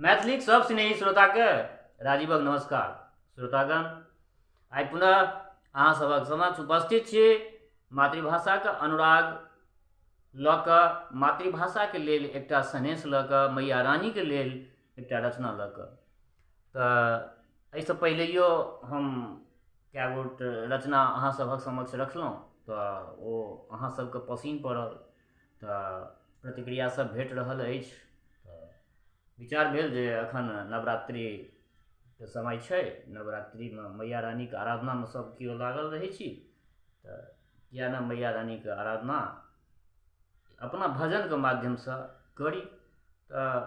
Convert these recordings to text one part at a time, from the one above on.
मैथिलीक सब स्नेही श्रोताके राजीवक नमस्कार। श्रोतागण, आइ पुनः अहाँ सभक समक्ष उपस्थित छी मातृभाषाके अनुराग लऽ कऽ, मातृभाषाके लेल एकटा सनेस लऽ कऽ, मैया रानीके लेल एकटा रचना लऽ कऽ। तऽ एहिसँ पहिलैयो हम कए गोट रचना अहाँ सभक समक्ष रखलहुँ तऽ ओ अहाँ सभके पसिन पड़ल, तऽ प्रतिक्रिया सब भेट रहल अछि। तऽ विचार भेल जे एखन नवरात्रिके समय छै, नवरात्रिमे मैया रानीके आराधनामे सब केओ लागल रहै छी, तऽ किए ने मैया रानीके आराधना अपना भजनके माध्यमसँ करी। तऽ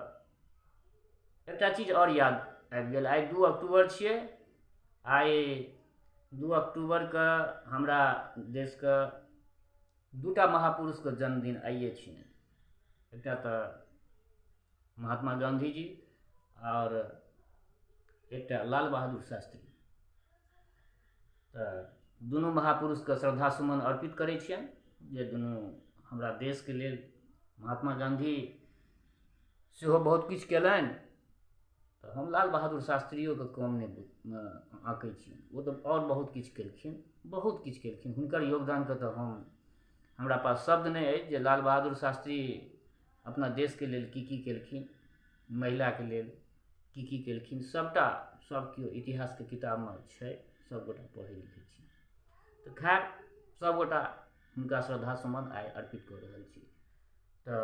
एकटा चीज आओर याद आबि गेल, आइ 2 अक्टूबर छियै। आइ 2 अक्टूबरके हमरा देशके 2टा महापुरुषके जन्मदिन आइए छियनि। एकटा तऽ महात्मा गाँधी जी आओर एकटा लाल बहादुर शास्त्री। तऽ दुनू महापुरुषके श्रद्धा सुमन अर्पित करै छियनि जे दुनू हमरा देशके लेल, महात्मा गाँधी सेहो बहुत किछु कयलनि, तऽ हम लाल बहादुर शास्त्रियोके कम नहि आँकै छी, ओ तऽ आओर बहुत किछु केलखिन, बहुत किछु केलखिन। हुनकर योगदानके तऽ हमरा पास शब्द नहि अछि जे लाल बहादुर शास्त्री अपना देशके लेल की की केलखिन, महिलाके लेल की की केलखिन, सभटा सभ केओ इतिहासके किताबमे छै, सभगोटा पढ़ै लिखै छी। तऽ खैर सभगोटा हुनका श्रद्धा सुमन आइ अर्पित कऽ रहल छी। तऽ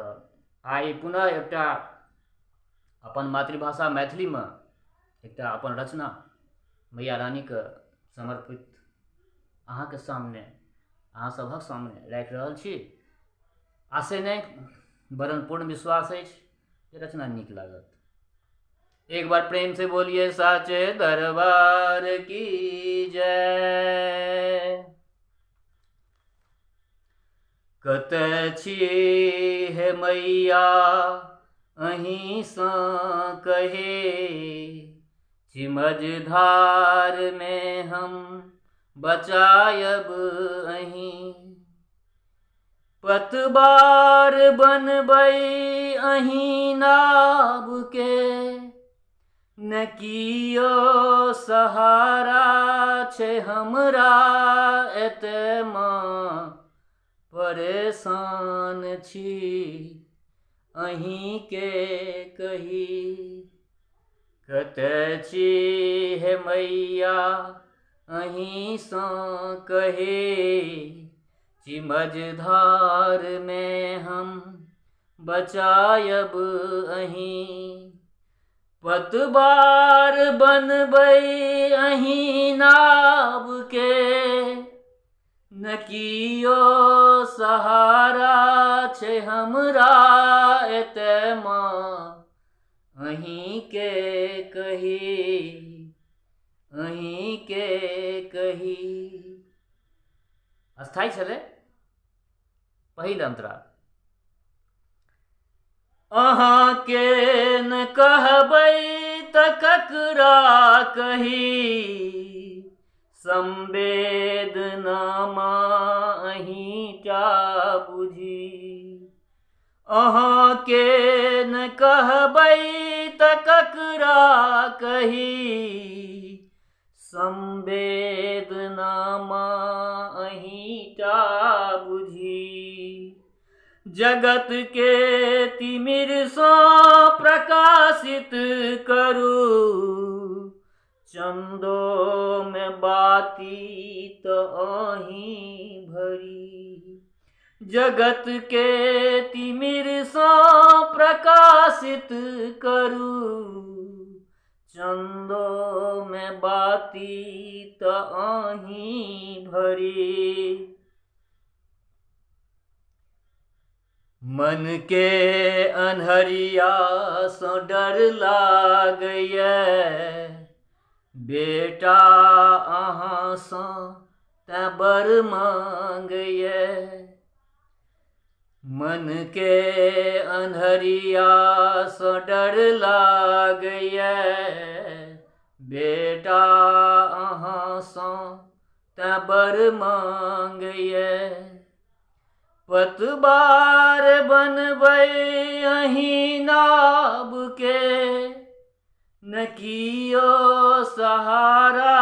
आइ पुनः एकटा अपन मातृभाषा मैथिलीमे एकटा अपन रचना मैया रानीके समर्पित अहाँके सामने, अहाँ सभक सामने राखि रहल छी। आशय नहि वरन पूर्ण विश्वास अछि जे रचना नीक लागत। एक बार प्रेम से बोलिए साचे दरबार की जय। कतऽ छी हे मैया अहीँसँ कहे, छी मझधारमे हम बचायब अहीं। पतबार बनबै अहीं नावके, न कियो सहारा छै हमरा एते माँ, परेशान छी अहीँके कही। कतऽ छी हे मैया अहीँसँ कहे, छी मझधारमे हम बचायब अहीं। पतबार बनबै अहीं नावके, न कियो सहारा छै हमरा एते माँ, अहीँके कही, अहीँके कही। अस्थायी छलै पहिल अंतरा। अहाँके न कहबै तऽ ककरा कही, संवेदना माँ अहीँटा बुझी। अहाँके न कहबै तऽ ककरा कही, संवेदना माँ अहीँटा बुझी। जगत के तिमिरसँ प्रकाशित करू, चन्दोमे बाती तऽ अहीं भरी। जगत के तिमिरसँ प्रकाशित करू, चन्दोमे बाती तऽ अहीं भरी। मन के अन्हरियासँ डर लागैए, बेटा अहाँसँ तैँ बड़ माँगैए। मन के अन्हरियासँ डर लागैए, बेटा अहाँसँ तैँ बड़ माँगैए। पतबार बनबै अहीं नावके, ने कियो सहारा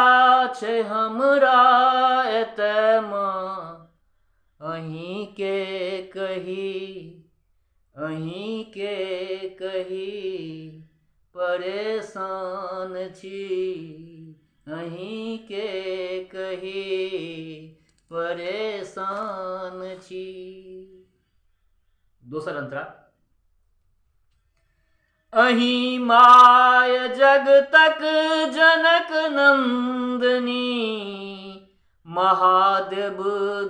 छै हमरा एतऽ माँ, अहीँके कही अहीँके कही परेशान छी, अहीँके कही परेशान छी। दोसर अंतरा। अहीं my जगतक जनक नंदनी, महादेव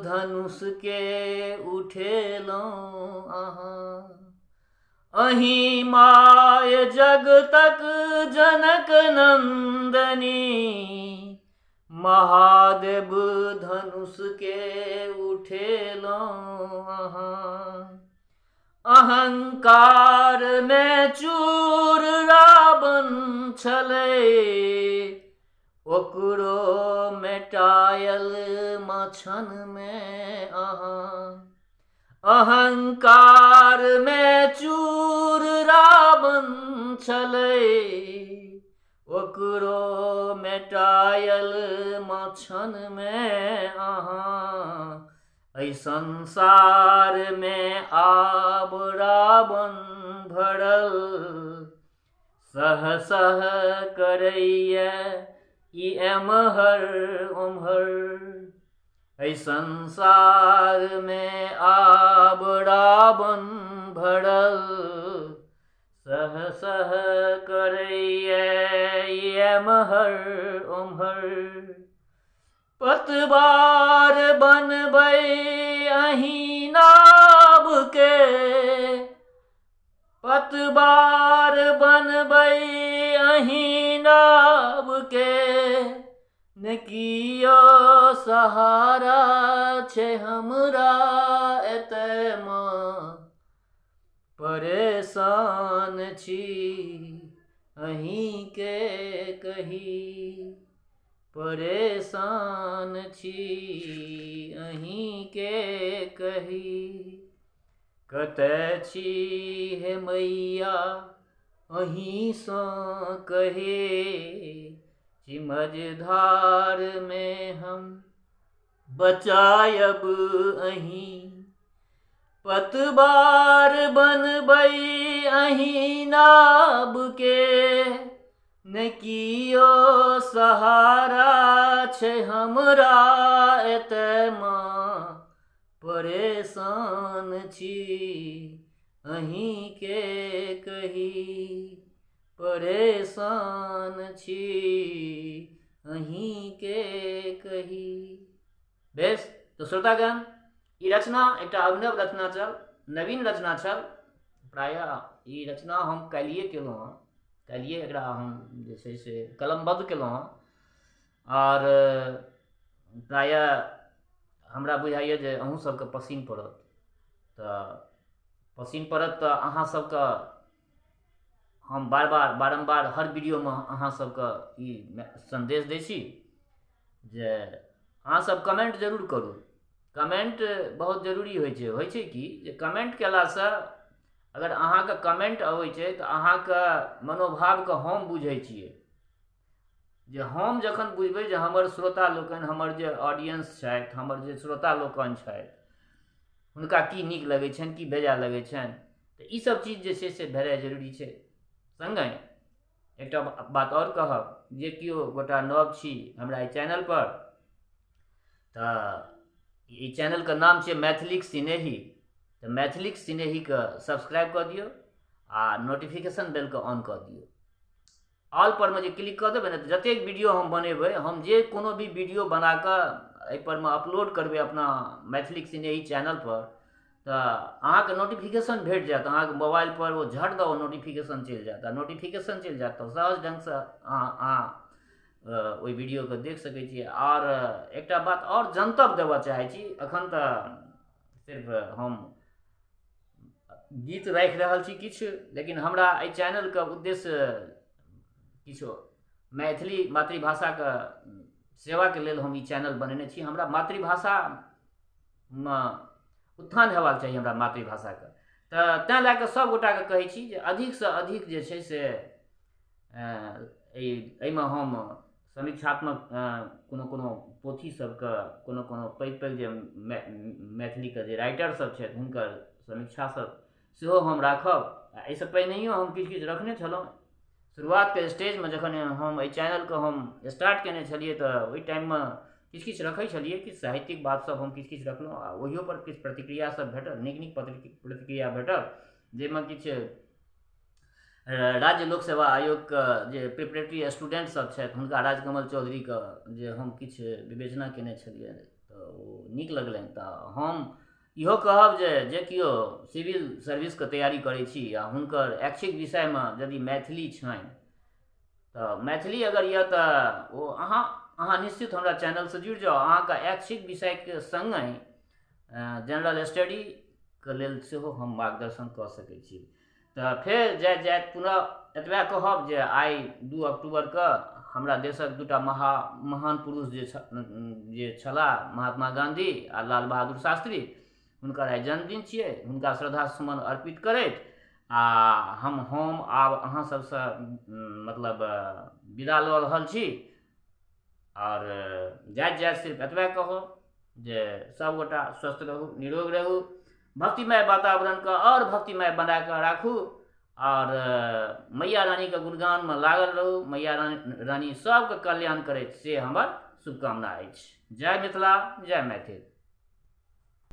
धनुष के उठेलहुँ अहाँ। अहीं my जगतक जनक नंदनी, महादेव धनुष के उठेलहुँ अहाँ। अहंकार मे चूर रावण छलै, ओकरो मेटायल मछन मे अहाँ। अहंकार मे चूर रावण छलै, ओकरो मेटायल मछन मे अहाँ। एहि संसारमे आब रावण भरल, सह सह करैए ई एम्हर ओम्हर। एहि संसारमे आब रावण भरल, सह सह करैए ई एम्हर ओम्हर। पतवार बनबै अहीं नावके, पतवार बनबै अहीं नावके, ने कियो सहारा छै हमरा एतऽ माँ, परेशान छी अहीँके कही परेशान छी अहीँके कही। कतऽ छी हे मैया अहीँसँ कही, छी मझधारमे हम बचायब अहीं। पतवार बनबै अहीं नावके, ने कियो सहारा छै हमरा एतऽ माँ, परेशान छी अहीँके कही परेशान छी अहीँके कही। बेस, तऽ श्रोतागण, ई रचना एकटा अभिनव रचना छल, नवीन रचना छल। प्रायः ई रचना हम काल्हिए केलहुँ हँ, काल्हिए एकरा हम जे छै से कलमबद्ध केलहुँ हँ। आओर प्रायः हमरा बुझाइए जे अहूँ सबके पसिन पड़त, तऽ पसिन पड़त तऽ अहाँ सबके हम बार बार बारम्बार हर वीडियोमे अहाँ सबके ई सन्देश दै छी जे अहाँसब कमेन्ट जरूर करू। कमेन्ट बहुत जरूरी होइ छै। होइ छै की जे कमेन्ट कयलासँ अगर अहाँके कमेन्ट अबै छै तऽ अहाँके मनोभावके हम बुझै छियै। जे हम जखन बुझबै जे हमर श्रोता लोकनि, हमर जे ऑडियंस छथि, हमर जे श्रोता लोकनि छथि, हुनका की नीक लगै छनि, की बेजाय लगै छनि, तऽ ईसब चीज जे छै से भेनाइ जरूरी छै। सङ्गहि एकटा बात आओर कहब जे केओ गोटा नव छी हमरा एहि चैनलपर, तऽ ई चैनलके नाम छियै मैथिलीक सिनेही, तऽ मैथिलीक सिनेहीके सब्सक्राइब कऽ दियौ आ नोटिफिकेशन बेलके ऑन कऽ दियौ। ऑल परमे जे क्लिक कऽ देबै ने तऽ जतेक वीडियो हम बनेबै, हम जे कोनो भी वीडियो बनाकऽ एहिपरमे अपलोड करबै अपना मैथिलीक सिनेही चैनलपर, तऽ अहाँके नोटिफिकेशन भेट जायत अहाँके मोबाइलपर, ओ झट दऽ ओ नोटिफिकेशन चलि जायत। आ नोटिफिकेशन चलि जायत तऽ सहज ढङ्गसँ अहाँ ओहि वीडियोके देख सकै छी। आओर एकटा बात आओर जनतब देबऽ चाहै छी, एखन तऽ सिर्फ हम गीत राखि रहल छी किछु, लेकिन हमरा एहि चैनलके उद्देश्य किछु मैथिली मातृभाषाके सेवाके लेल हम ई चैनल बनेने छी। हमरा मातृभाषामे उत्थान हेबाक चाही, हमरा मातृभाषाके, तऽ तैँ लए कऽ सभगोटाके कहै छी जे अधिकसँ अधिक जे छै से एहि एहिमे हम समीक्षात्मक कोनो कोनो पोथी सबके, कोनो कोनो पैघ पैघ जे मैथिलीके जे राइटर सब छथि, हुनकर समीक्षा सब सेहो हम राखब। आ एहिसँ पहिनहियो हम किछु किछु रखने छलहुँ। शुरुआतके स्टेजमे जखन हम एहि चैनलके हम स्टार्ट कयने छलियै, तऽ ओहि टाइममे किछु किछु रखै छलियै। किछु साहित्यिक बात सब हम किछु किछु रखलहुँ आ ओहियो पर किछु प्रतिक्रिया सब भेटल, नीक नीक प्रतिक्रिया भेटल, जाहिमे किछु राज्य लोक सेवा आयोगके जे प्रिपरेटरी स्टूडेंट सब छथि, हुनका राजकमल चौधरीके जे हम किछु विवेचना कयने छलियै, तऽ ओ नीक लगलनि। तऽ हम इहो कहब जे जे केओ सिविल सर्विसके तैयारी करै छी आ हुनकर ऐच्छिक विषयमे यदि मैथिली छनि, तऽ मैथिली अगर यऽ, तऽ ओ अहाँ अहाँ निश्चित हमरा चैनलसँ जुड़ि जाउ। अहाँके ऐच्छिक विषयके सङ्गहि जनरल स्टडीके लेल सेहो हम मार्गदर्शन कऽ सकै छी। तऽ फेर जाइत जाइत पुनः एतबे कहब जे आइ 2 अक्टूबरके हमरा देशक दूटा महान पुरुष जे छलाह, महात्मा गाँधी आ लाल बहादुर शास्त्री, हुनकर आइ जन्मदिन छियै। हुनका श्रद्धा सुमन अर्पित करैत आ हम हम आब अहाँ सबसँ मतलब विदा लऽ रहल छी। आओर जाइत जाइत सिर्फ एतबे कहब जे सभगोटा स्वस्थ रहू, निरोग रहू, भक्तिमय वातावरणके आओर भक्तिमय बना कऽ राखू आओर मैया रानीके गुणगानमे लागल रहू। मैया रानी रानी सभके कल्याण करैत, से हमर शुभकामना अछि। जय मिथिला, जय मैथिल।